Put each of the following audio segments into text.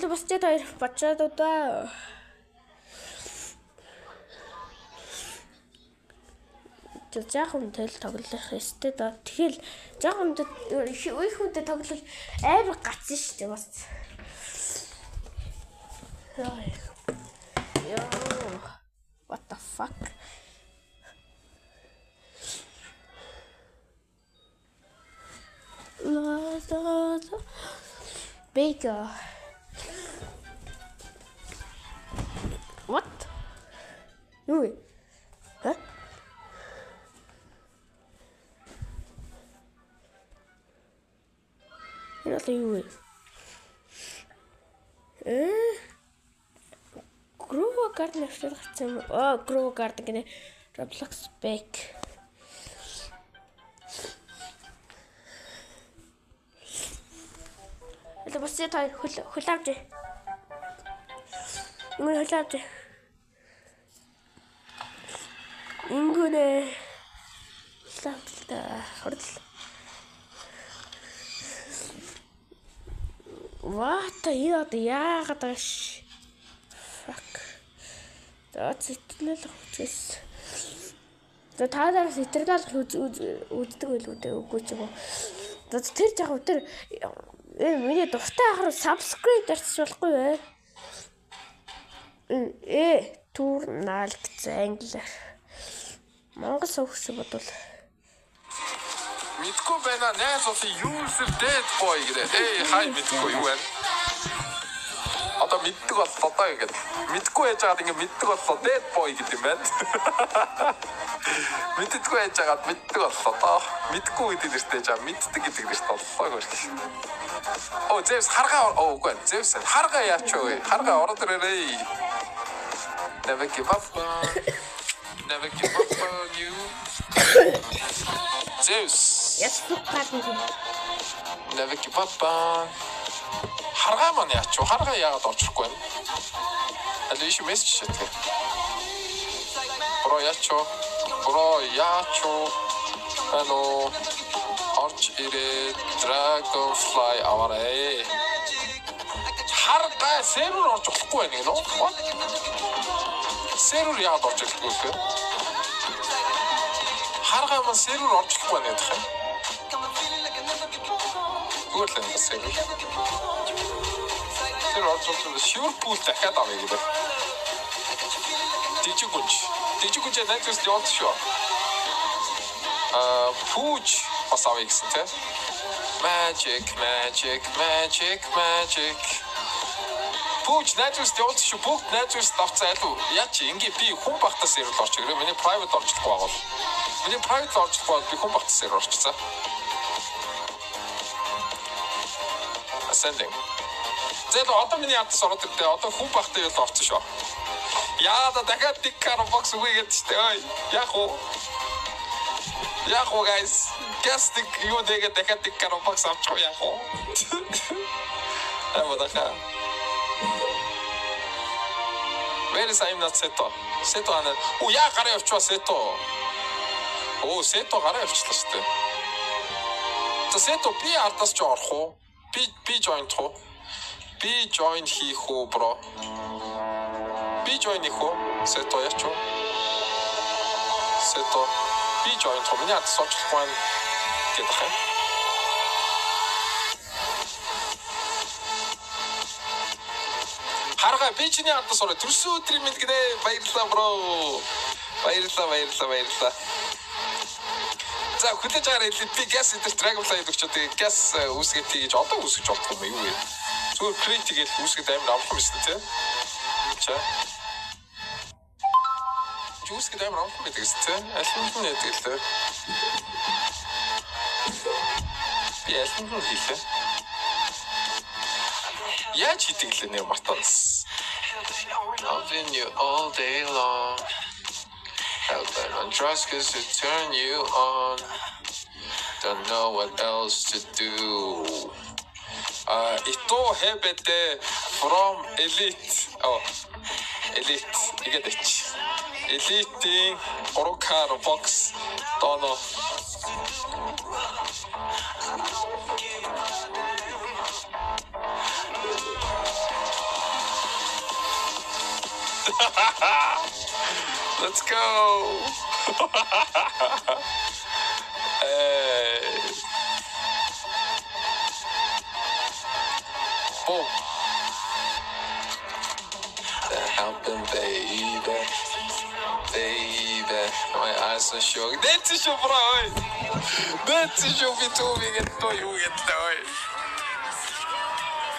Аль босч хоёр бачаад удаа. Жаахан тэл тоглох ёстой доо. Тэгэл жаахан их хүнтэй тоглол амар гацсан шүү дээ бас. Йоо. What the fuck? La la la. Baker. What? Юу вэ? Ха? Энэ одоо юу вэ? Grow Garden авчирч гарсан юм. Аа, Grow Garden гэнэ. Roblox Back. Одоо босъё та хөл авч. Ингэ хөл авч. Ингэнэ. Хөл авч л та. Хурдл. What энэ одоо яагаад байгаа ш. Fuck. За сэтгэлэл хүчээс. За та нараас интернал үздэг байлгүй дээ үгүй ч юм уу. За тэр жах өдөр миний дуртай ахруу subscribe дарчих болохгүй вэ? Турнал гэсэн англиар. Монгол сувч бодвол Мэдгүй байна. Найз болсон user dead boy гэдэг. Эй, хай мэдгүй юу вэ? Одоо мэддэг боллоо доо гэдэг. Мэдгүй яаж байгаад ингэ мэддэг боллоо dead boy гэдэг юм байна. Мэддэггүй яаж байгаад мэддэг боллоо доо. Мэдгүй гэдэг нэртэй жаа мэддэг гэдэг нэртэй боллоо гэх. Оо, Зевс харгаа оо үгүй. Зевс харгаа яач вэ? Харгаа ороод ирээрэй. Never give up. Never give up on you. Zeus. Yes, Never give up on. Харгаа маань яач вэ? Харгаа яагаад орж ирэхгүй юм? Аль биш мессеж шатдаг. Бро яач вэ? Бро яач вэ? Hello. Орж ирээ Dragonfly аваарай. Харгаа сервер орж болохгүй байх нэ? Сервер яагаад орж ирэхгүй вэ? Харгаа маань сервер орж ирэхгүй байна гэдэг юм. Зүгээр л юм сервер. Тэр орж ирсэн Liverpool дахиад авъя гэдэг. Дижигүнч. Дижигүнч найзаас явуулсан шүү. Аа, Пүүж бас авъя гэсэн тий. Magic, magic, magic, magic. Пүүж найзаас явуулсан шүү. Бүгд найзаас давцсан аль уу? Яа чи ингээ би хүн багтаа сервер орч ирээ. Миний private орчлохгүй байгаа бол. Миний private орчлохгүй бол би хүн багтаа сервер орчихсан. Ascending. Зэ одоо миний ардас ороод ирдээ. Одоо хүн багтаа юу л орсон шүү. Яа да дахиад дик Roblox үгүй гэдэг чинь. Ой, яах вэ? Яах вэ guys? Guess дик юу нэгэ дахиад дик Roblox авчих уу яах вэ? Аа дахиад. Where is I'm not Seto? Seto ана. Оо яа гараа явчихваа Seto. Оо Seto гараа явчихлаа шүү дээ. За Seto би ардас ч орох уу? Би join туу. Би join хийх үү бро? Би join хийх үү? Сето яач вэ? Сето би join туу. Миний ардас орчлохгүй байна гэдэг юм. Харгаа би чиний ардас ороо. Төрсөн өдрийн мэнд гинэ. Баярлалаа бро. Баярлалаа, баярлалаа, баярлалаа. За хүлээж аваар хэлээ. Би gas идэх Dragonfly өгч одоо gas үүсгээд тийж одоо үүсгэж болдгоо юм юу вэ? Зүгээр create хийгээл үүсгээд амар амархан биш үү те? Ча. Үүсгээд амар амархан байдаг гэсэн те? Аль нь нэдэг л дээ. Би аль нь хийлээ? Яаж хийдэг лээ нэ мартаас. Loving you all day long. Hell-bent on drugs 'cause it turn you on. Don't know what else to do. Ито хэбэдэ from elite. Oh, elite. Игээд ич. Elite-ийн 3K Robux дооно. Let's go. Hey. Boom. That happened, baby. Baby. My eyes are showing. Det är inte så bra, oj. Det är inte så vi tog vilket då, jo, inte, oj.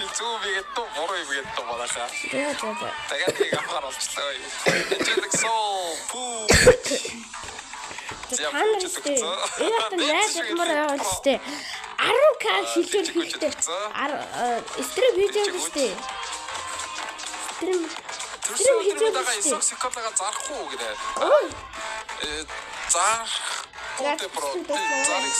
Би зүүвигээд туу буруу юмгээд туу манайхаа. За за за. Дахиад нэг авахар болчихлоо. Angelic Soul. Пүү. Та нар өстэй. Энэ хатан найз удмаар байгаа өстэй. 10К шилжүүл хийхдээ. Стрим хийж байгаа өстэй. Стрим Төрсөн өдөр дагаа 9 секундаа зарах уу гинэ. Зарах. Бро. Зарах.